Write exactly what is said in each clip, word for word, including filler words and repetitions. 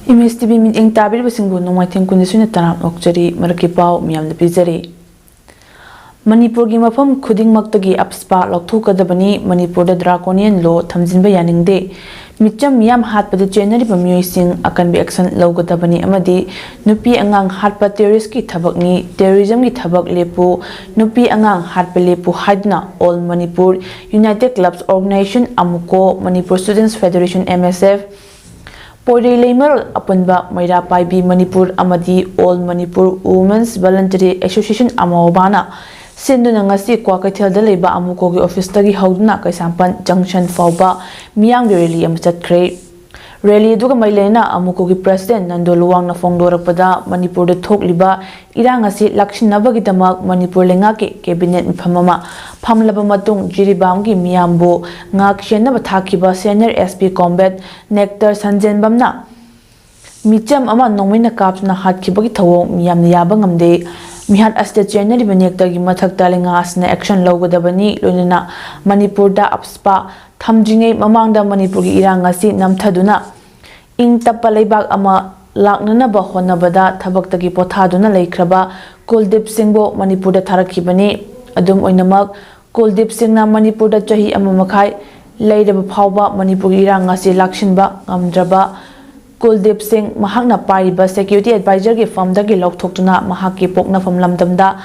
M ꯑꯦꯁ T V ꯃꯤꯠꯌꯦꯡ ꯇꯥꯕꯤꯔꯤꯕꯁꯤꯡꯕꯨ ꯅꯣꯡꯃꯥꯏꯊꯦꯝ ꯀꯨꯟꯅꯤꯊꯣꯏꯅ ꯇꯔꯥꯝꯅ ꯑꯣꯛꯆꯔꯤ꯫ ꯃꯔꯛꯀꯤ ꯄꯥꯎ ꯃꯤꯌꯥꯝꯗ ꯄꯤꯖꯔꯤ꯫ ꯃꯅꯤꯄꯨꯔꯒꯤ ꯃꯐꯝ ꯈꯨꯗꯤꯡꯃꯛꯇꯒꯤ ꯑꯞꯁꯄꯥ ꯂꯧꯊꯣꯛꯀꯗꯕꯅꯤ꯫ ꯃꯅꯤꯄꯨꯔꯗ draconian law ꯊꯝꯖꯤꯟꯕ ꯌꯥꯅꯤꯡꯗꯦ꯫ ꯃꯤꯆꯝ ꯃꯤꯌꯥꯝ ꯍꯥꯠꯄꯗ ꯆꯦꯟꯅꯔꯤꯕ ꯃꯤꯑꯣꯏꯁꯤꯡ ꯑꯀꯟꯕ action ꯂꯧꯒꯗꯕꯅꯤ ꯑꯃꯗꯤ ꯅꯨꯄꯤ ꯑꯉꯥꯡ ꯍꯥꯠꯄ terroristꯀꯤ ꯊꯕꯛꯅꯤ, terrorismꯒꯤ ꯊꯕꯛ ꯂꯦꯞꯄꯨ, ꯅꯨꯄꯤ ꯑꯉꯥꯡ ꯍꯥꯠꯄ ꯂꯦꯞꯄꯨ ꯍꯥꯏꯗꯨꯅ All Manipur United Clubs Organization, ꯑꯃꯨꯀꯣ, Manipur Students Federation, M S F, ꯄꯣꯏꯔꯩ ꯂꯩꯃꯔꯣꯜ ꯑꯄꯨꯟꯕ, ꯃꯩꯔꯥ ꯄꯥꯏꯕꯤ ꯃꯅꯤꯄꯨꯔ ꯑꯃꯗꯤ All Manipur Women's Voluntary Association, ꯑꯃꯋꯣꯕꯥꯅ ꯁꯤꯟꯗꯨꯅ ꯉꯁꯤ ꯀ꯭ꯋꯥꯀꯩꯊꯦꯜꯗ ꯂꯩꯕ ꯑꯃꯨꯀꯣꯒꯤ officeꯇꯒꯤ ꯍꯧꯗꯨꯅ ꯀꯩꯁꯥꯝꯄꯥꯠ junction ꯐꯥꯎꯕ ꯃꯤꯌꯥꯝꯒꯤ rally ꯑꯃ ꯆꯠꯈ꯭ꯔꯦ꯫ Rally ꯑꯗꯨꯒ ꯃꯔꯤ ꯂꯩꯅꯅ ꯑꯃꯨꯀꯣꯒꯤ president ꯅꯟꯗꯣ ꯂꯨꯋꯥꯡꯅ ꯐꯣꯡꯗꯣꯔꯛꯄꯗ, ꯃꯅꯤꯄꯨꯔꯗ ꯊꯣꯛꯂꯤꯕ ꯏꯔꯥꯡ ꯑꯁꯤ ꯂꯥꯛꯁꯤꯟꯅꯕꯒꯤꯗꯃꯛ ꯃꯅꯤꯄꯨꯔ ꯂꯩꯉꯥꯛꯀꯤ cabinet ꯃꯤꯐꯝ ꯑꯃ ꯐꯝꯂꯕ ꯃꯇꯨꯡ ꯖꯤꯔꯤꯕꯥꯝꯒꯤ ꯃꯤꯌꯥꯝꯕꯨ ꯉꯥꯛ ꯁꯦꯟꯅꯕ ꯊꯥꯈꯤꯕ senior S P combat Doctor ꯁꯟꯖꯦꯟꯕꯝꯅ ꯃꯤꯆꯝ ꯑꯃ ꯅꯣꯡꯃꯩꯅ ꯀꯥꯞꯇꯨꯅ ꯍꯥꯠꯈꯤꯕꯒꯤ ꯊꯧꯑꯣꯡ ꯃꯤꯌꯥꯝꯅ ꯌꯥꯕ ꯉꯝꯗꯦ꯫ ꯃꯤꯍꯥꯠ ꯑꯁꯤꯗ ꯆꯦꯟꯅꯔꯤꯕ ꯅꯦꯛꯇꯒꯤ ꯃꯊꯛꯇ ꯂꯩꯉꯥꯛ ꯑꯁꯤꯅ action ꯂꯧꯒꯗꯕꯅꯤ꯫ ꯂꯣꯏꯅꯅ ꯃꯅꯤꯄꯨꯔꯗ ꯑꯞꯁꯄꯥ ꯊꯝꯗ꯭ꯔꯤꯉꯩ ꯃꯃꯥꯡꯗ ꯃꯅꯤꯄꯨꯔꯒꯤ ꯏꯔꯥꯡ ꯑꯁꯤ ꯅꯝꯊꯗꯨꯅ ꯏꯪ ꯇꯞꯄ ꯂꯩꯕꯥꯛ ꯑꯃ ꯂꯥꯛꯅꯅꯕ ꯍꯣꯠꯅꯕꯗ ꯊꯕꯛꯇꯒꯤ ꯄꯣꯊꯥꯗꯨꯅ ꯂꯩꯈ꯭ꯔꯕ ꯀꯨꯜꯗꯤꯞ ꯁꯤꯡꯕꯨ ꯃꯅꯤꯄꯨꯔꯗ ꯊꯥꯔꯛꯈꯤꯕꯅꯤ꯫ ꯑꯗꯨꯝ ꯑꯣꯏꯅꯃꯛ, ꯀꯨꯜꯗꯤꯞ ꯁꯤꯡꯅ ꯃꯅꯤꯄꯨꯔꯗ ꯆꯍꯤ ꯑꯃ ꯃꯈꯥꯏ ꯂꯩꯔꯕ ꯐꯥꯎꯕ ꯃꯅꯤꯄꯨꯔꯒꯤ ꯏꯔꯥꯡ ꯑꯁꯤ ꯂꯥꯛꯁꯤꯟꯕ ꯉꯝꯗ꯭ꯔꯕ ꯀꯨꯜꯗꯤꯞ ꯁꯤꯡ ꯃꯍꯥꯛꯅ ꯄꯥꯏꯔꯤꯕ security advisorꯒꯤ firmꯗꯒꯤ ꯂꯧꯊꯣꯛꯇꯨꯅ ꯃꯍꯥꯛꯀꯤ ꯄꯣꯛꯅꯐꯝ ꯂꯝꯗꯝꯗ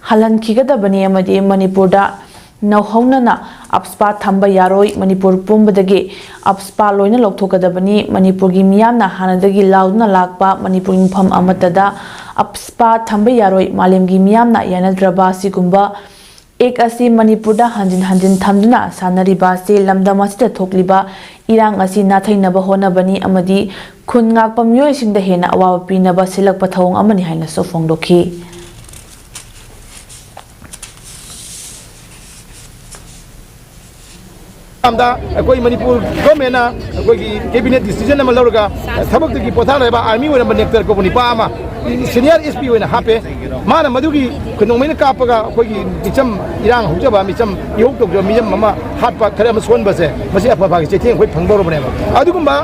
ꯍꯜꯍꯟꯈꯤꯒꯗꯕꯅꯤ ꯑꯃꯗꯤ ꯃꯅꯤꯄꯨꯔꯗ ꯅꯧꯍꯧꯅꯅ ꯑꯞꯁꯄꯥ ꯊꯝꯕ ꯌꯥꯔꯣꯏ꯫ ꯃꯅꯤꯄꯨꯔ ꯄꯨꯝꯕꯗꯒꯤ ꯑꯞꯁꯄꯥ ꯂꯣꯏꯅ ꯂꯧꯊꯣꯛꯀꯗꯕꯅꯤ꯫ ꯃꯅꯤꯄꯨꯔꯒꯤ ꯃꯤꯌꯥꯝꯅ ꯍꯥꯟꯅꯗꯒꯤ ꯂꯥꯎꯗꯨꯅ ꯂꯥꯛꯄ ꯃꯅꯤꯄꯨꯔꯒꯤ ꯃꯐꯝ ꯑꯃꯠꯇꯗ ꯑꯞꯁꯄꯥ ꯊꯝꯕ ꯌꯥꯔꯣꯏ꯫ ꯃꯥꯂꯦꯝꯒꯤ ꯃꯤꯌꯥꯝꯅ ꯌꯥꯅꯗ꯭ꯔꯕ ꯑꯁꯤꯒꯨꯝꯕ act ꯑꯁꯤ ꯃꯅꯤꯄꯨꯔꯗ ꯍꯟꯖꯤꯟ ꯍꯟꯖꯤꯟ ꯊꯝꯗꯨꯅ ꯁꯥꯟꯅꯔꯤꯕ ꯑꯁꯤ ꯂꯝꯗꯝ ꯑꯁꯤꯗ ꯊꯣꯛꯂꯤꯕ ꯏꯔꯥꯡ ꯑꯁꯤ ꯅꯥꯊꯩꯅꯕ ꯍꯣꯠꯅꯕꯅꯤ ꯑꯃꯗꯤ ꯈꯨꯟ ꯉꯥꯛꯄ ꯃꯤꯑꯣꯏꯁꯤꯡꯗ ꯍꯦꯟꯅ ꯑꯋꯥꯕ ꯄꯤꯅꯕ ꯁꯤꯜꯂꯛꯄ ꯊꯧꯑꯣꯡ ꯑꯃꯅꯤ ꯍꯥꯏꯅꯁꯨ ꯐꯣꯡꯗꯣꯛꯈꯤ꯫ ꯃꯇꯝꯗ ꯑꯩꯈꯣꯏ ꯃꯅꯤꯄꯨꯔ governmentꯅ ꯑꯩꯈꯣꯏꯒꯤ cabinet decision ꯑꯃ ꯂꯧꯔꯒ ꯊꯕꯛꯇꯒꯤ ꯄꯣꯊꯥꯔꯕ army ꯑꯣꯏꯔꯝꯕ ꯅꯦꯛꯇꯔ ꯀꯧꯕ ꯅꯨꯄꯥ ꯑꯃ senior S P ꯑꯣꯏꯅ ꯍꯥꯞꯄꯦ꯫ ꯃꯥꯅ ꯃꯗꯨꯒꯤ ꯈꯨꯅꯣꯡꯃꯩꯅ ꯀꯥꯞꯄꯒ ꯑꯩꯈꯣꯏꯒꯤ ꯃꯤꯆꯝ, ꯏꯔꯥꯡ ꯍꯧꯖꯕ ꯃꯤꯆꯝ, ꯏꯍꯧ ꯇꯧꯖꯕ ꯃꯤꯆꯝ ꯑꯃ ꯍꯥꯠꯄ, ꯈꯔ ꯑꯃ ꯁꯣꯟꯕꯁꯦ, ꯃꯁꯤ ꯑꯐꯕꯒꯤ ꯆꯩꯊꯦꯡ ꯑꯩꯈꯣꯏ ꯐꯪꯕ ꯍꯧꯔꯕꯅꯦꯕ꯫ ꯑꯗꯨꯒꯨꯝꯕ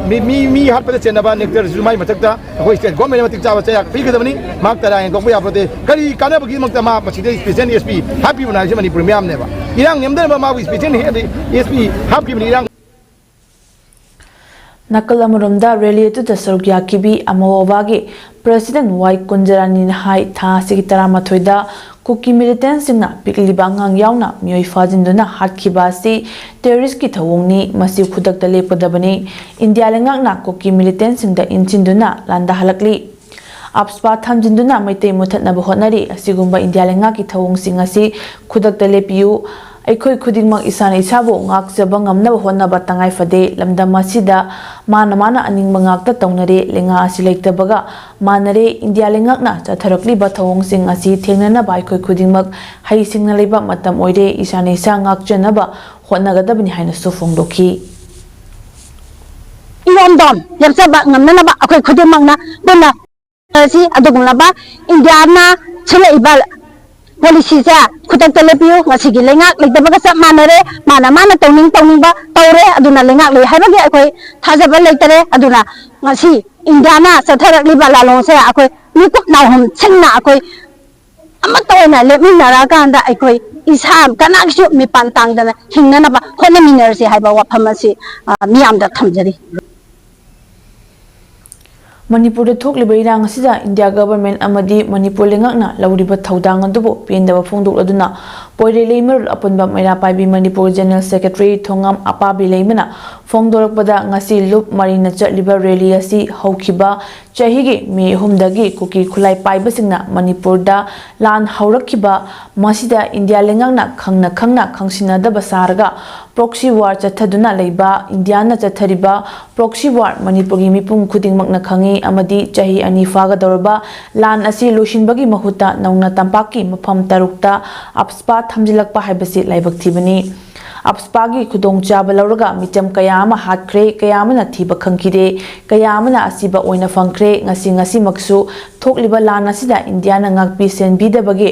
ꯃꯤ ꯃꯤ ꯃꯤ ꯍꯥꯠꯄꯗ ꯆꯦꯟꯅꯕ ꯅꯦꯛꯇꯔꯁꯨ ꯃꯥꯏ ꯃꯊꯛꯇ ꯑꯩꯈꯣꯏ ꯁ꯭ꯇꯦꯠ ꯒꯣꯔꯃꯦꯟꯅ ꯃꯇꯤꯛ ꯆꯥꯕ ꯆꯩꯔꯥꯛ ꯄꯤꯒꯗꯕꯅꯤ꯫ ꯃꯍꯥꯛ ꯇꯔꯥ ꯍꯦꯟꯅ ꯀꯣꯛꯄ ꯌꯥꯄꯣꯠꯇꯦ꯫ ꯀꯔꯤ ꯀꯥꯟꯅꯕꯒꯤꯗꯃꯛꯇ ꯃꯥ ꯃꯁꯤꯗ ꯏꯁꯄꯤꯁꯦꯜ ꯑꯦꯁ ꯄꯤ ꯍꯥꯞꯄꯤꯕꯅꯣ ꯍꯥꯏꯕꯁꯤ ꯃꯅꯤꯄꯨꯔ ꯃꯤꯌꯥꯝꯅꯦꯕ꯫ ꯏꯔꯥꯡ ꯅꯦꯝꯗꯅꯕ ꯃꯥꯕꯨ ꯏꯁꯄꯤꯁꯦꯜ ꯑꯦꯁ ꯄꯤ ꯍꯥꯞꯈꯤꯕꯅꯤ꯫ ꯏꯔꯥꯡ ꯅꯥꯀꯜ ꯑꯃꯔꯣꯝꯗ ꯔꯦꯂꯤ ꯑꯗꯨꯗ ꯁꯔꯨꯛ ꯌꯥꯈꯤꯕꯤ ꯑꯃꯣꯋꯥꯒꯤ ꯄ꯭ꯔꯦꯁꯤꯗꯦꯟꯠ ꯋꯥꯏ ꯀꯨꯟꯖꯔꯥꯅꯤꯅ ꯍꯥꯏ, ꯊꯥ ꯑꯁꯤꯒꯤ ꯇꯔꯥꯃꯥꯊꯣꯏꯗ ꯀꯨꯀꯤ ꯃꯤꯂꯤꯇꯦꯟꯠꯁꯤꯡꯅ ꯄꯤꯛꯂꯤꯕ ꯑꯉꯥꯡ ꯌꯥꯎꯅ ꯃꯤꯑꯣꯏ ꯐꯥꯖꯤꯟꯗꯨꯅ ꯍꯥꯠꯈꯤꯕ ꯑꯁꯤ ꯇꯦꯔꯣꯔꯤꯁ꯭ꯠꯀꯤ ꯊꯧꯑꯣꯡꯅꯤ, ꯃꯁꯤ ꯈꯨꯗꯛꯇ ꯂꯦꯞꯀꯗꯕꯅꯤ꯫ ꯏꯟꯗꯤꯌꯥ ꯂꯩꯉꯥꯛꯅ ꯀꯨꯀꯤ ꯃꯤꯂꯤꯇꯦꯟꯠꯁꯤꯡꯗ ꯏꯟꯁꯤꯟꯗꯨꯅ ꯂꯥꯟꯗꯥꯍꯜꯂꯛꯂꯤ꯫ ꯑꯞꯁꯄꯥ ꯊꯝꯖꯤꯟꯗꯨꯅ ꯃꯩꯇꯩ ꯃꯨꯊꯠꯅꯕ ꯍꯣꯠꯅꯔꯤ꯫ ꯑꯁꯤꯒꯨꯝꯕ ꯏꯟꯗꯤꯌꯥ ꯂꯩꯉꯥꯛꯀꯤ ꯊꯧꯑꯣꯡꯁꯤꯡ ꯑꯁꯤ ꯈꯨꯗꯛꯇ ꯂꯦꯞꯄꯤꯌꯨ꯫ ꯑꯩꯈꯣꯏ ꯈꯨꯗꯤꯡꯃꯛ ꯏꯁꯥꯅ ꯏꯁꯥꯕꯨ ꯉꯥꯛꯆꯕ ꯉꯝꯅꯕ ꯍꯣꯠꯅꯕ ꯇꯉꯥꯏ ꯐꯗꯦ꯫ ꯂꯝꯗꯝ ꯑꯁꯤꯗ ꯃꯥꯅ ꯃꯥꯅ ꯑꯅꯤꯡꯕ ꯉꯥꯛꯇ ꯇꯧꯅꯔꯦ꯫ ꯂꯩꯉꯥꯛ ꯑꯁꯤ ꯂꯩꯇꯕꯒ ꯃꯥꯟꯅꯔꯦ꯫ ꯏꯟꯗꯤꯌꯥ ꯂꯩꯉꯥꯛꯅ ꯆꯠꯊꯔꯛꯂꯤꯕ ꯊꯧꯑꯣꯡꯁꯤꯡ ꯑꯁꯤ ꯊꯦꯡꯅꯅꯕ ꯑꯩꯈꯣꯏ ꯈꯨꯗꯤꯡꯃꯛ ꯍꯩꯁꯤꯡꯅ ꯂꯩꯕ ꯃꯇꯝ ꯑꯣꯏꯔꯦ꯫ ꯏꯁꯥꯅ ꯏꯁꯥ ꯉꯥꯛꯆꯅꯕ ꯍꯣꯠꯅꯒꯗꯕꯅꯤ ꯍꯥꯏꯅꯁꯨ ꯐꯣꯡꯗꯣꯛꯈꯤ꯫ ꯏꯔꯣꯝꯗꯣꯝ ꯂꯦꯞꯆꯕ ꯉꯝꯅꯅꯕ ꯑꯩꯈꯣꯏ ꯈꯨꯗꯤꯡꯃꯛꯅ ꯄꯨꯟꯅ ꯁꯤ ꯑꯗꯨꯒꯨꯝꯂꯕ ꯏꯟꯗꯤꯌꯥꯅ ꯁꯤꯜꯂꯛꯏꯕ ꯄꯣꯂꯤꯁꯤꯁꯦ ꯈꯨꯗꯛꯇ ꯂꯦꯞꯄꯤꯌꯨ꯫ ꯉꯁꯤꯒꯤ ꯂꯩꯉꯥꯛ ꯂꯩꯇꯕꯒ ꯆꯞ ꯃꯥꯟꯅꯔꯦ꯫ ꯃꯥꯅ ꯃꯥꯅ ꯇꯧꯅꯤꯡ ꯇꯧꯅꯤꯡꯕ ꯇꯧꯔꯦ꯫ ꯑꯗꯨꯅ ꯂꯩꯉꯥꯛ ꯂꯩ ꯍꯥꯏꯕꯒꯤ ꯑꯩꯈꯣꯏ ꯊꯥꯖꯕ ꯂꯩꯇꯔꯦ꯫ ꯑꯗꯨꯅ ꯉꯁꯤ ꯏꯟꯗꯤꯌꯥꯅ ꯆꯠꯊꯔꯛꯂꯤꯕ ꯂꯥꯂꯣꯡꯁꯦ ꯑꯩꯈꯣꯏ ꯃꯤꯀꯨꯞ ꯅꯥꯍꯨꯝ ꯁꯤꯡꯅ ꯑꯩꯈꯣꯏ ꯑꯃꯠꯇ ꯑꯣꯏꯅ ꯂꯦꯞꯃꯤꯟꯅꯔꯀꯥꯟꯗ ꯑꯩꯈꯣꯏ ꯏꯁꯥ ꯀꯅꯥꯒꯤꯁꯨ ꯃꯤꯄꯥꯟ ꯇꯥꯡꯗꯅ ꯍꯤꯡꯅꯅꯕ ꯍꯣꯠꯅꯃꯤꯟꯅꯔꯁꯤ ꯍꯥꯏꯕ ꯋꯥꯐꯝ ꯑꯁꯤ, ꯑ, ꯃꯤꯌꯥꯝꯗ ꯊꯝꯖꯔꯤ꯫ ꯃꯅꯤꯄꯨꯔꯗ ꯊꯣꯛꯂꯤꯕ ꯏꯔꯥꯡ ꯑꯁꯤꯗ ꯏꯟꯗꯤꯌꯥ ꯒꯚꯔꯟꯃꯦꯟꯠ ꯑꯃꯗꯤ ꯃꯅꯤꯄꯨꯔ ꯂꯩꯉꯥꯛꯅ ꯂꯧꯔꯤꯕ ꯊꯧꯗꯥꯡ ꯑꯗꯨꯕꯨ ꯄꯦꯟꯗꯕ ꯐꯣꯡꯗꯣꯛꯂꯗꯨꯅ ꯄꯣꯏꯔꯩ ꯂꯩꯃꯔꯨꯜ ꯑꯄꯨꯟꯕ ꯃꯩꯔꯥ ꯄꯥꯏꯕꯤ ꯃꯅꯤꯄꯨꯔ ꯖꯦꯅꯔꯦꯜ ꯁꯦꯀ꯭ꯔꯦꯇꯔꯤ ꯊꯣꯉꯥꯝ ꯑꯄꯥꯕꯤ ꯂꯩꯃꯅ ꯐꯣꯡꯗꯣꯔꯛꯄꯗ, ꯉꯁꯤ ꯂꯨꯞ ꯃꯔꯤꯅ ꯆꯠꯂꯤꯕ ꯔꯦꯂꯤ ꯑꯁꯤ ꯍꯧꯈꯤꯕ ꯆꯍꯤꯒꯤ ꯃꯦ ꯑꯍꯨꯝꯗꯒꯤ ꯀꯨꯀꯤ ꯈꯨꯠꯂꯥꯏ ꯄꯥꯏꯕꯁꯤꯡꯅ ꯃꯅꯤꯄꯨꯔꯗ ꯂꯥꯟ ꯍꯧꯔꯛꯈꯤꯕ, ꯃꯁꯤꯗ ꯏꯟꯗꯤꯌꯥ ꯂꯩꯉꯥꯛꯅ ꯈꯪꯅ ꯈꯪꯅ ꯈꯪꯁꯤꯟꯅꯗꯕ ꯁꯥꯔꯒ ꯄ꯭ꯔꯣꯛꯁꯤ ꯋꯥꯔ ꯆꯠꯊꯗꯨꯅ ꯂꯩꯕ, ꯏꯟꯗꯤꯌꯥꯅ ꯆꯠꯊꯔꯤꯕ ꯄ꯭ꯔꯣꯛꯁꯤ ꯋꯥꯔ ꯃꯅꯤꯄꯨꯔꯒꯤ ꯃꯤꯄꯨꯝ ꯈꯨꯗꯤꯡꯃꯛꯅ ꯈꯪꯏ ꯑꯃꯗꯤ ꯆꯍꯤ ꯑꯅꯤ ꯐꯥꯒꯗꯧꯔꯕ ꯂꯥꯟ ꯑꯁꯤ ꯂꯣꯏꯁꯤꯟꯕꯒꯤ ꯃꯍꯨꯠꯇ ꯅꯧꯅ ꯇꯝꯄꯥꯛꯀꯤ ꯃꯐꯝ ꯇꯔꯨꯛꯇ ꯑꯞꯁꯄꯥ ꯊꯝꯖꯤꯜꯂꯛꯄ ꯍꯥꯏꯕꯁꯤ ꯂꯥꯏꯕꯛ ꯊꯤꯕꯅꯤ꯫ ꯑꯞꯁꯄꯥꯒꯤ ꯈꯨꯗꯣꯡꯆꯥꯕ ꯂꯧꯔꯒ ꯃꯤꯆꯝ ꯀꯌꯥ ꯑꯃ ꯍꯥꯠꯈ꯭ꯔꯦ, ꯀꯌꯥ ꯑꯃꯅ ꯊꯤꯕ ꯈꯪꯈꯤꯗꯦ, ꯀꯌꯥ ꯑꯃꯅ ꯑꯁꯤꯕ ꯑꯣꯏꯅ ꯐꯪꯈ꯭ꯔꯦ꯫ ꯉꯁꯤ ꯉꯁꯤꯃꯛꯁꯨ ꯊꯣꯛꯂꯤꯕ ꯂꯥꯟ ꯑꯁꯤꯗ ꯏꯟꯗꯤꯌꯥꯅ ꯉꯥꯛꯄꯤ ꯁꯦꯟꯕꯤꯗꯕꯒꯤ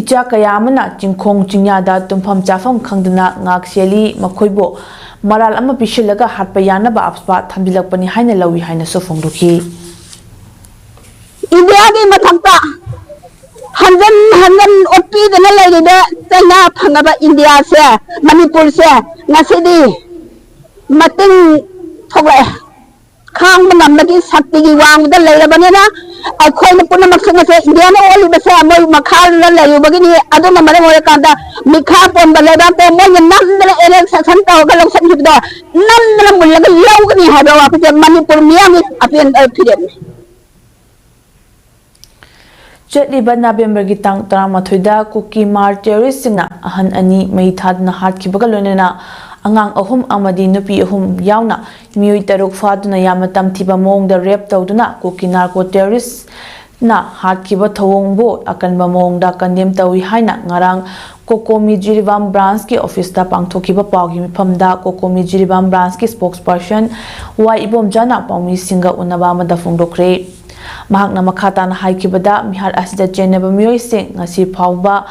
ꯏꯆꯥ ꯀꯌꯥ ꯑꯃꯅ ꯆꯤꯡꯈꯣꯡ ꯆꯤꯡꯌꯥꯗ ꯇꯨꯝꯐꯝ ꯆꯥꯐꯝ ꯈꯪꯗꯅ ꯉꯥꯛ ꯁꯦꯜꯂꯤ, ꯃꯈꯣꯏꯕꯨ ꯃꯔꯥꯜ ꯑꯃ ꯄꯤꯁꯤꯜꯂꯒ ꯍꯥꯠꯄ ꯌꯥꯅꯕ ꯑꯐꯕ ꯊꯝꯖꯤꯜꯂꯛꯄꯅꯤ ꯍꯥꯏꯅ ꯂꯧꯏ ꯍꯥꯏꯅꯁꯨ ꯐꯣꯡꯗꯣꯛꯈꯤ꯫ ꯏꯟꯗꯤꯌꯥꯒꯤ ꯃꯊꯛꯇ ꯍꯟꯖꯟ ꯍꯟꯖꯟ ꯑꯣꯠꯄꯤꯗꯅ ꯂꯩꯔꯤꯕ ꯆꯩꯅꯥ ꯐꯪꯉꯕ ꯏꯟꯗꯤꯌꯥꯁꯦ, ꯃꯅꯤꯄꯨꯔꯁꯦ ꯉꯁꯤꯗꯤ ꯃꯇꯤꯡ ꯊꯣꯛꯂꯛꯑꯦ꯫ ꯈꯥꯡꯕ ꯉꯝꯕꯒꯤ ꯁꯛꯇꯤꯒꯤ ꯋꯥꯡꯃꯗ ꯂꯩꯔꯕꯅꯤꯅ ꯑꯩꯈꯣꯏꯅ ꯄꯨꯝꯅꯃꯛꯁꯨ ꯉꯁꯤ ꯏꯟꯗꯤꯌꯥꯅ ꯑꯣꯜꯂꯤꯕꯁꯦ ꯃꯣꯏ ꯃꯈꯥꯗ ꯂꯩꯔꯨꯕꯒꯤꯅꯤ꯫ ꯑꯗꯨꯅ ꯃꯔꯝ ꯑꯣꯏꯔꯀꯥꯟꯗ ꯃꯤꯈꯥ ꯄꯣꯟꯕ ꯂꯩꯕꯥꯛꯇ ꯃꯣꯏꯅ ꯅꯝꯗꯅ ꯑꯦꯅꯦꯛꯁꯦꯁꯟ ꯇꯧꯔꯒ ꯂꯧꯁꯤꯟꯈꯤꯕꯗꯣ ꯅꯝꯗꯅ ꯃꯨꯜꯂꯒ ꯂꯧꯒꯅꯤ ꯍꯥꯏꯕ ꯋꯥꯐꯝꯁꯦ ꯃꯅꯤꯄꯨꯔ ꯃꯤꯌꯥꯝꯒꯤ ꯑꯄꯦꯟꯕ ꯐꯤꯔꯦꯞꯅꯤ꯫ ꯆꯠꯂꯤꯕ ꯅꯕꯦꯝꯕꯔꯒꯤ ꯇꯥꯡ ꯇꯔꯥꯃꯥꯊꯣꯏꯗ ꯀꯨꯀꯤ ꯃꯥꯔ ꯇꯦꯔꯣꯔꯤꯁꯁꯤꯡꯅ ꯑꯍꯟ ꯑꯅꯤ ꯃꯩ ꯊꯥꯗꯨꯅ ꯍꯥꯠꯈꯤꯕꯒ ꯂꯣꯏꯅꯅ ꯑꯉꯥꯡ ꯑꯍꯨꯝ ꯑꯃꯗꯤ ꯅꯨꯄꯤ ꯑꯍꯨꯝ ꯌꯥꯎꯅ ꯃꯤꯑꯣꯏ ꯇꯔꯨꯛ ꯐꯥꯗꯨꯅ ꯌꯥꯝꯅ ꯇꯝꯊꯤꯕ ꯃꯑꯣꯡꯗ ꯔꯦꯞ ꯇꯧꯗꯨꯅ ꯀꯨꯀꯤ ꯅꯥꯔꯀꯣ ꯇꯦꯔꯣꯔꯤꯁꯅ ꯍꯥꯠꯈꯤꯕ ꯊꯧꯑꯣꯡꯕꯨ ꯑꯀꯟꯕ ꯃꯑꯣꯡꯗ ꯀꯟꯗꯦꯝ ꯇꯧꯏ ꯍꯥꯏꯅ ꯉꯔꯥꯡ ꯀꯣꯀꯣꯃꯤ ꯖꯤꯔꯤꯕꯥꯝ ꯕ꯭ꯔꯥꯟꯁꯀꯤ ꯑꯣꯐꯤꯁꯇ ꯄꯥꯡꯊꯣꯛꯈꯤꯕ ꯄꯥꯎꯒꯤ ꯃꯤꯐꯝꯗ ꯀꯣꯀꯣꯃꯤ ꯖꯤꯔꯤꯕꯥꯝ ꯕ꯭ꯔꯥꯟꯁꯀꯤ ꯁ꯭ꯄꯣꯛꯁ ꯄꯔꯁꯟ ꯋꯥꯏ ꯏꯕꯣꯝꯆꯥꯅ ꯄꯥꯎꯃꯤꯁꯤꯡꯒ ꯎꯅꯕ ꯑꯃꯗ ꯐꯣꯡꯗꯣꯛꯈ꯭ꯔꯦ꯫ ꯃꯍꯥꯛꯅ ꯃꯈꯥ ꯇꯥꯅ ꯍꯥꯏꯈꯤꯕꯗ, ꯃꯤꯍꯥꯠ ꯑꯁꯤꯗ ꯆꯦꯟꯅꯕ ꯃꯤꯑꯣꯏꯁꯤꯡ ꯉꯁꯤ ꯐꯥꯎꯕ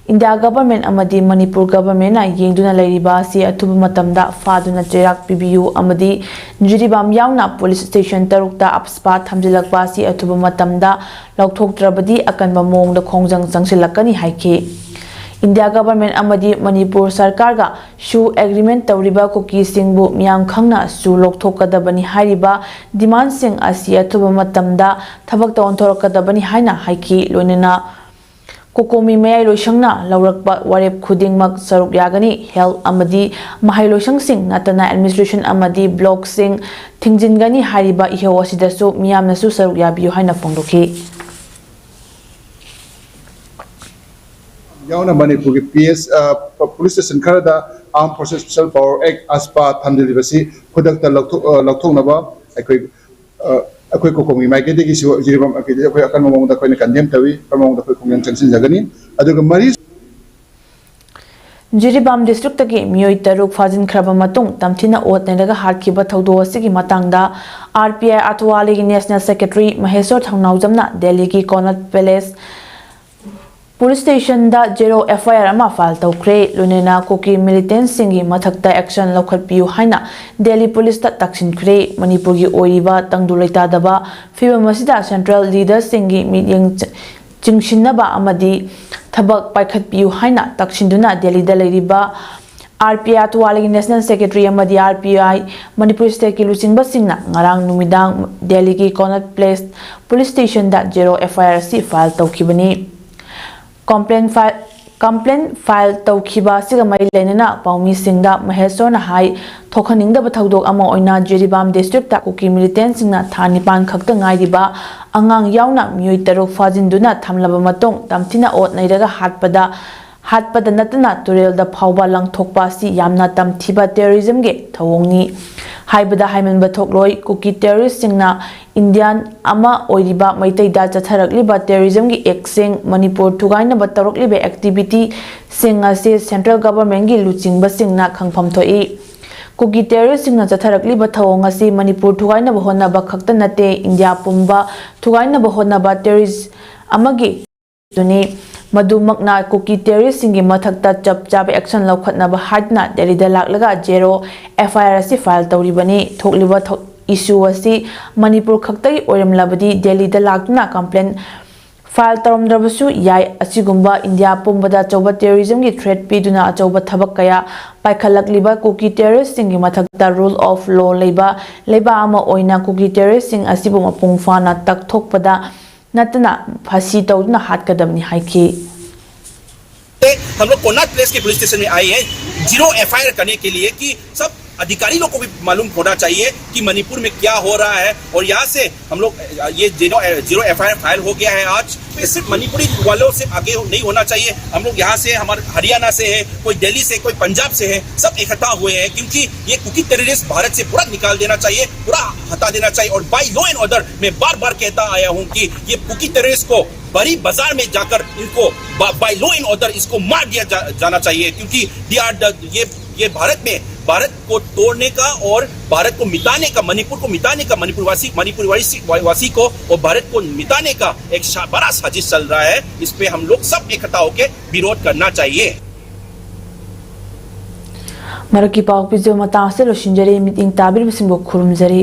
ꯏꯟꯗꯤꯌꯥ ꯒꯚꯔꯟꯃꯦꯟꯠ ꯑꯃꯗꯤ ꯃꯅꯤꯄꯨꯔ ꯒꯚꯔꯟꯃꯦꯟꯠꯅ ꯌꯦꯡꯗꯨꯅ ꯂꯩꯔꯤꯕ ꯑꯁꯤ ꯑꯊꯨꯕ ꯃꯇꯝꯗ ꯐꯥꯗꯨꯅ ꯆꯩꯔꯥꯛ ꯄꯤꯕꯤꯌꯨ ꯑꯃꯗꯤ ꯖꯤꯔꯤꯕꯥꯝ ꯌꯥꯎꯅ ꯄꯨꯂꯤꯁ ꯁ꯭ꯇꯦꯁꯟ ꯇꯔꯨꯛꯇ ꯑꯞꯁꯄꯥ ꯊꯝꯖꯤꯜꯂꯛꯄ ꯑꯁꯤ ꯑꯊꯨꯕ ꯃꯇꯝꯗ ꯂꯧꯊꯣꯛꯇ꯭ꯔꯕꯗꯤ ꯑꯀꯟꯕ ꯃꯑꯣꯡꯗ ꯈꯣꯡꯖꯪ ꯆꯪꯁꯤꯜꯂꯛꯀꯅꯤ ꯍꯥꯏꯈꯤ꯫ ꯏꯟꯗꯤꯌꯥ ꯒꯚꯔꯟꯃꯦꯟꯠ ꯑꯃꯗꯤ ꯃꯅꯤꯄꯨꯔ ꯁꯔꯀꯥꯔꯒ ꯁꯨ ꯑꯦꯒ꯭ꯔꯤꯃꯦꯟꯠ ꯇꯧꯔꯤꯕ ꯀꯨꯀꯤꯁꯤꯡꯕꯨ ꯃꯤꯌꯥꯝ ꯈꯪꯅ ꯁꯨ ꯂꯧꯊꯣꯛꯀꯗꯕꯅꯤ ꯍꯥꯏꯔꯤꯕ ꯗꯤꯃꯥꯟꯁꯤꯡ ꯑꯁꯤ ꯑꯊꯨꯕ ꯃꯇꯝꯗ ꯊꯕꯛꯇ ꯑꯣꯟꯊꯣꯔꯛꯀꯗꯕꯅꯤ ꯍꯥꯏꯅ ꯍꯥꯏꯈꯤ꯫ ꯂꯣꯏꯅꯅ ꯀꯣꯀꯣꯃꯤ ꯃꯌꯥꯏ ꯂꯣꯏꯁꯪꯅ ꯂꯧꯔꯛꯄ ꯋꯥꯔꯦꯞ ꯈꯨꯗꯤꯡꯃꯛ ꯁꯔꯨꯛ ꯌꯥꯒꯅꯤ꯫ ꯍꯦꯜꯊ ꯑꯃꯗꯤ ꯃꯍꯩ ꯂꯣꯏꯁꯪꯁꯤꯡ ꯅꯠꯇꯅ ꯑꯦꯗꯃꯤꯅꯤꯁꯇ꯭ꯔꯦꯁꯟ ꯑꯃꯗꯤ ꯕ꯭ꯂꯣꯛꯁꯤꯡ ꯊꯤꯡꯖꯤꯟꯒꯅꯤ ꯍꯥꯏꯔꯤꯕ ꯏꯍꯧ ꯑꯁꯤꯗꯁꯨ ꯃꯤꯌꯥꯝꯅꯁꯨ ꯁꯔꯨꯛ ꯌꯥꯕꯤꯌꯨ ꯍꯥꯏꯅ ꯐꯣꯡꯗꯣꯛꯈꯤ꯫ ꯌꯥꯎꯅ ꯃꯅꯤꯄꯨꯔꯒꯤ ꯄꯤ ꯑꯦꯁ ꯄꯨꯂꯤꯁ ꯁ꯭ꯇꯦꯁꯟ ꯈꯔꯗ Armed Forces Special Power Act, ꯑꯁꯄꯥ, ꯊꯝꯖꯤꯜꯂꯤꯕꯁꯤ ꯈꯨꯗꯛꯇ ꯂꯧꯊꯣꯛ- ꯑ, ꯂꯧꯊꯣꯛꯅꯕ ꯑꯩꯈꯣꯏ ꯑ, ꯑꯩꯈꯣꯏ ꯀꯣꯀꯣꯃꯤ ꯃꯥꯏꯀꯩꯗꯒꯤꯁꯨ ꯖꯤꯔꯤꯕꯥꯝ ꯑꯩꯈꯣꯏ ꯑꯀꯟꯕ ꯃꯑꯣꯡꯗ ꯑꯩꯈꯣꯏꯅ ꯀꯟꯗꯦꯝ ꯇꯧꯏ, ꯑꯀꯟꯕ ꯃꯑꯣꯡꯗ ꯑꯩꯈꯣꯏ ꯈꯣꯡꯖꯪ ꯆꯪꯁꯤꯟꯖꯒꯅꯤ꯫ ꯑꯗꯨꯒ ꯃꯔꯤ ꯖꯤꯔꯤꯕꯥꯝ ꯗꯤꯁꯇ꯭ꯔꯤꯛꯇꯒꯤ ꯃꯤꯑꯣꯏ ꯇꯔꯨꯛ ꯐꯥꯖꯤꯟꯈ꯭ꯔꯕ ꯃꯇꯨꯡ ꯇꯝꯊꯤꯅ ꯑꯣꯠ ꯅꯩꯔꯒ ꯍꯥꯠꯈꯤꯕ ꯊꯧꯗꯣꯛ ꯑꯁꯤꯒꯤ ꯃꯇꯥꯡꯗ ꯑꯥꯔ ꯄꯤ ꯑꯥꯏ ꯑꯊꯋꯥꯂꯤꯒꯤ ꯅꯦꯁꯅꯦꯜ ꯁꯦꯀ꯭ꯔꯦꯇꯔꯤ ꯃꯍꯦꯁꯣꯔ ꯊꯧꯅꯥꯎꯖꯝꯅ ꯗꯦꯜꯂꯤꯒꯤ ꯀꯣꯅꯠ ꯄꯦꯂꯦꯁ ꯄꯨꯂꯤꯁ ꯁ꯭ꯇꯦꯁꯟꯗ ꯖꯦꯔꯣ ꯑꯦꯐ ꯑꯥꯏ ꯑꯥꯔ ꯑꯃ ꯐꯥꯏꯜ ꯇꯧꯈ꯭ꯔꯦ꯫ ꯂꯣꯏꯅꯅ ꯀꯨꯀꯤ ꯃꯤꯂꯤꯇꯦꯟꯠꯁꯤꯡꯒꯤ ꯃꯊꯛꯇ ꯑꯦꯛꯁꯟ ꯂꯧꯈꯠꯄꯤꯌꯨ ꯍꯥꯏꯅ ꯗꯦꯜꯂꯤ ꯄꯨꯂꯤꯁꯇ ꯇꯛꯁꯤꯟꯈ꯭ꯔꯦ꯫ ꯃꯅꯤꯄꯨꯔꯒꯤ ꯑꯣꯏꯔꯤꯕ ꯇꯪꯗꯨ ꯂꯩꯇꯥꯗꯕ ꯐꯤꯕꯝ ꯑꯁꯤꯗ ꯁꯦꯟꯇ꯭ꯔꯦꯜ ꯂꯤꯗꯔꯁꯤꯡꯒꯤ ꯃꯤꯠꯌꯦꯡ ꯆ-, ꯆꯤꯡꯁꯤꯟꯅꯕ ꯑꯃꯗꯤ ꯊꯕꯛ ꯄꯥꯏꯈꯠꯄꯤꯌꯨ ꯍꯥꯏꯅ ꯇꯛꯁꯤꯟꯗꯨꯅ ꯗꯦꯜꯂꯤꯗ ꯂꯩꯔꯤꯕ ꯑꯥꯔ ꯄꯤ ꯑꯥꯏ ꯑꯇꯋꯥꯂꯤꯒꯤ ꯅꯦꯁꯅꯦꯜ ꯁꯦꯀ꯭ꯔꯦꯇꯔꯤ ꯑꯃꯗꯤ ꯑꯥꯔ ꯄꯤ ꯑꯥꯏ ꯃꯅꯤꯄꯨꯔ ꯁ꯭ꯇꯦꯠꯀꯤ ꯂꯨꯆꯤꯡꯕꯁꯤꯡꯅ ꯉꯔꯥꯡ ꯅꯨꯃꯤꯗꯥꯡ ꯗꯦꯜꯂꯤꯒꯤ ꯀꯣꯅꯠ ꯄ꯭ꯂꯦꯁ ꯄꯨꯂꯤꯁ ꯁ꯭ꯇꯦꯁꯟꯗ ꯖꯦꯔꯣ ꯑꯦꯐ ꯑꯥꯏ ꯑꯥꯔ ꯑꯁꯤ ꯐꯥꯏꯜ ꯇꯧꯈꯤꯕꯅꯤ꯫ ꯀꯝꯄ꯭ꯂꯦꯟ ꯐꯥꯏꯜ, ꯀꯝꯄ꯭ꯂꯦꯟ ꯐꯥꯏꯜ ꯇꯧꯈꯤꯕ ꯑꯁꯤꯒ ꯃꯔꯤ ꯂꯩꯅꯅ ꯄꯥꯎꯃꯤꯁꯤꯡꯗ ꯃꯍꯦꯁꯣꯔꯅ ꯍꯥꯏ, ꯊꯣꯛꯍꯟꯅꯤꯡꯗꯕ ꯊꯧꯗꯣꯛ ꯑꯃ ꯑꯣꯏꯅ ꯖꯤꯔꯤꯕꯥꯝ ꯗꯤꯁꯇ꯭ꯔꯤꯛꯇ ꯀꯨꯀꯤ ꯃꯤꯂꯤꯇꯦꯟꯠꯁꯤꯡꯅ ꯊꯥ ꯅꯤꯄꯥꯟ ꯈꯛꯇ ꯉꯥꯏꯔꯤꯕ ꯑꯉꯥꯡ ꯌꯥꯎꯅ ꯃꯤꯑꯣꯏ ꯇꯔꯨꯛ ꯐꯥꯖꯤꯟꯗꯨꯅ ꯊꯝꯂꯕ ꯃꯇꯨꯡ ꯇꯝꯊꯤꯅ ꯑꯣꯠ ꯅꯩꯔꯒ ꯍꯥꯠꯄꯗ, ꯍꯥꯠꯄꯗ ꯅꯠꯇꯅ ꯇꯨꯔꯦꯜꯗ ꯐꯥꯎꯕ ꯂꯪꯊꯣꯛꯄ ꯑꯁꯤ ꯌꯥꯝꯅ ꯇꯝꯊꯤꯕ ꯇꯦꯔꯣꯔꯤꯖꯝꯒꯤ ꯊꯧꯑꯣꯡꯅꯤ꯫ ꯍꯥꯏꯕꯗ ꯍꯥꯏꯃꯟꯕ ꯊꯣꯛꯂꯣꯏ, ꯀꯨꯀꯤ ꯇꯦꯔꯣꯔꯤꯁꯁꯤꯡꯅ ꯏꯟꯗꯤꯌꯥꯟ ꯑꯃ ꯑꯣꯏꯔꯤꯕ ꯃꯩꯇꯩꯗ ꯆꯠꯊꯔꯛꯂꯤꯕ ꯇꯦꯔꯣꯔꯤꯖꯝꯒꯤ ꯑꯦꯛꯁꯤꯡ, ꯃꯅꯤꯄꯨꯔ ꯊꯨꯒꯥꯏꯅꯕ ꯇꯧꯔꯛꯂꯤꯕ ꯑꯦꯛꯇꯤꯚꯤꯇꯤꯁꯤꯡ ꯑꯁꯤ ꯁꯦꯟꯇ꯭ꯔꯦꯜ ꯒꯚꯔꯟꯃꯦꯟꯠꯀꯤ ꯂꯨꯆꯤꯡꯕꯁꯤꯡꯅ ꯈꯪꯐꯝ ꯊꯣꯛꯏ꯫ ꯀꯨꯀꯤ ꯇꯦꯔꯣꯔꯤꯁꯁꯤꯡꯅ ꯆꯠꯊꯔꯛꯂꯤꯕ ꯊꯧꯑꯣꯡ ꯑꯁꯤ ꯃꯅꯤꯄꯨꯔ ꯊꯨꯒꯥꯏꯅꯕ ꯍꯣꯠꯅꯕ ꯈꯛꯇ ꯅꯠꯇꯦ, ꯏꯟꯗꯤꯌꯥ ꯄꯨꯝꯕ ꯊꯨꯒꯥꯏꯅꯕ ꯍꯣꯠꯅꯕ ꯇꯦꯔꯣꯔꯤꯁ ꯑꯃꯒꯤ ꯑꯗꯨꯅꯤ꯫ ꯃꯗꯨꯃꯛꯅ ꯀꯨꯀꯤ ꯇꯦꯔꯣꯔꯤꯁꯁꯤꯡꯒꯤ ꯃꯊꯛꯇ ꯆꯞ ꯆꯥꯕ ꯑꯦꯛꯁꯟ ꯂꯧꯈꯠꯅꯕ ꯍꯥꯏꯗꯨꯅ ꯗꯦꯜꯂꯤꯗ ꯂꯥꯛꯂꯒ ꯖꯦꯔꯣ ꯑꯦꯐ ꯑꯥꯏ ꯑꯥꯔ ꯑꯁꯤ ꯐꯥꯏꯜ ꯇꯧꯔꯤꯕꯅꯤ꯫ ꯊꯣꯛꯂꯤꯕ ꯊꯧ-, ꯏꯁꯨ ꯑꯁꯤ ꯃꯅꯤꯄꯨꯔ ꯈꯛꯇꯒꯤ ꯑꯣꯏꯔꯝꯂꯕꯗꯤ ꯗꯦꯜꯂꯤꯗ ꯂꯥꯛꯇꯨꯅ ꯀꯝꯄ꯭ꯂꯦꯟ ꯐꯥꯏꯜ ꯇꯧꯔꯝꯗ꯭ꯔꯕꯁꯨ ꯌꯥꯏ꯫ ꯑꯁꯤꯒꯨꯝꯕ ꯏꯟꯗꯤꯌꯥ ꯄꯨꯝꯕꯗ ꯑꯆꯧꯕ ꯇꯦꯔꯣꯔꯤꯖꯝꯒꯤ ꯊ꯭ꯔꯦꯠ ꯄꯤꯗꯨꯅ ꯑꯆꯧꯕ ꯊꯕꯛ ꯀꯌꯥ ꯄꯥꯏꯈꯠꯂꯛꯂꯤꯕ ꯀꯨꯀꯤ ꯇꯦꯔꯣꯔꯤꯁꯁꯤꯡꯒꯤ ꯃꯊꯛꯇ ꯔꯨꯜ ꯑꯣꯐ ꯂꯣ ꯂꯩꯕ ꯂꯩꯕꯥꯛ ꯑꯃ ꯑꯣꯏꯅ ꯀꯨꯀꯤ ꯇꯦꯔꯣꯔꯤꯁꯁꯤꯡ ꯑꯁꯤꯕꯨ ꯃꯄꯨꯡ ꯐꯥꯅ ꯇꯛꯊꯣꯛꯄꯗ ꯅꯠꯇꯅ ꯐꯥꯁꯤ ꯇꯧꯗꯨꯅ ꯍꯥꯠꯀꯗꯕꯅꯤ ꯍꯥꯏꯈꯤ꯫ हम लोग कोनाट प्लेस के पुलिस स्टेशन में आए हैं जीरो एफआईआर करने के लिए कि सब अधिकारी लोग को भी मालूम होना चाहिए कि मणिपुर में क्या हो रहा है। और यहाँ से हम लोग ये जीरो जीरो एफआईआर फाइल हो गया है आज। ये सिर्फ मणिपुरी वालों से आगे नहीं होना चाहिए। हम लोग यहाँ से, हमारे हरियाणा से है, कोई दिल्ली से, कोई पंजाब से है, सब इकट्ठा हुए हैं क्योंकि ये कुकी टेररिस्ट भारत से पूरा निकाल देना चाहिए, पूरा हटा देना चाहिए। और बाय लॉ एंड ऑर्डर मैं बार बार कहता आया हूँ कि ये कुकी टेररिस्ट को बड़ी बाजार में जाकर इनको बाय लॉ एंड ऑर्डर इसको मार दिया जा, जाना चाहिए क्योंकि दे आर ये ये भारत में भारत को तोड़ने का और भारत को मिटाने का, मणिपुर को मिटाने का, मणिपुर वासी मणिपुर वासी, वासी को और भारत को मिटाने का एक शा, बड़ा साजिश चल रहा है। इस पे हम लोग सब इकट्ठा होकर विरोध करना चाहिए। ꯃꯔꯛꯀꯤ ꯄꯥꯎ ꯄꯤꯖꯕ ꯃꯇꯥꯡ ꯑꯁꯤꯗ ꯂꯣꯏꯁꯤꯟꯖꯔꯦ꯫ ꯃꯤꯠꯌꯦꯡ ꯇꯥꯕꯤꯔꯤꯕꯁꯤꯡꯕꯨ ꯈꯨꯔꯨꯝꯖꯔꯤ꯫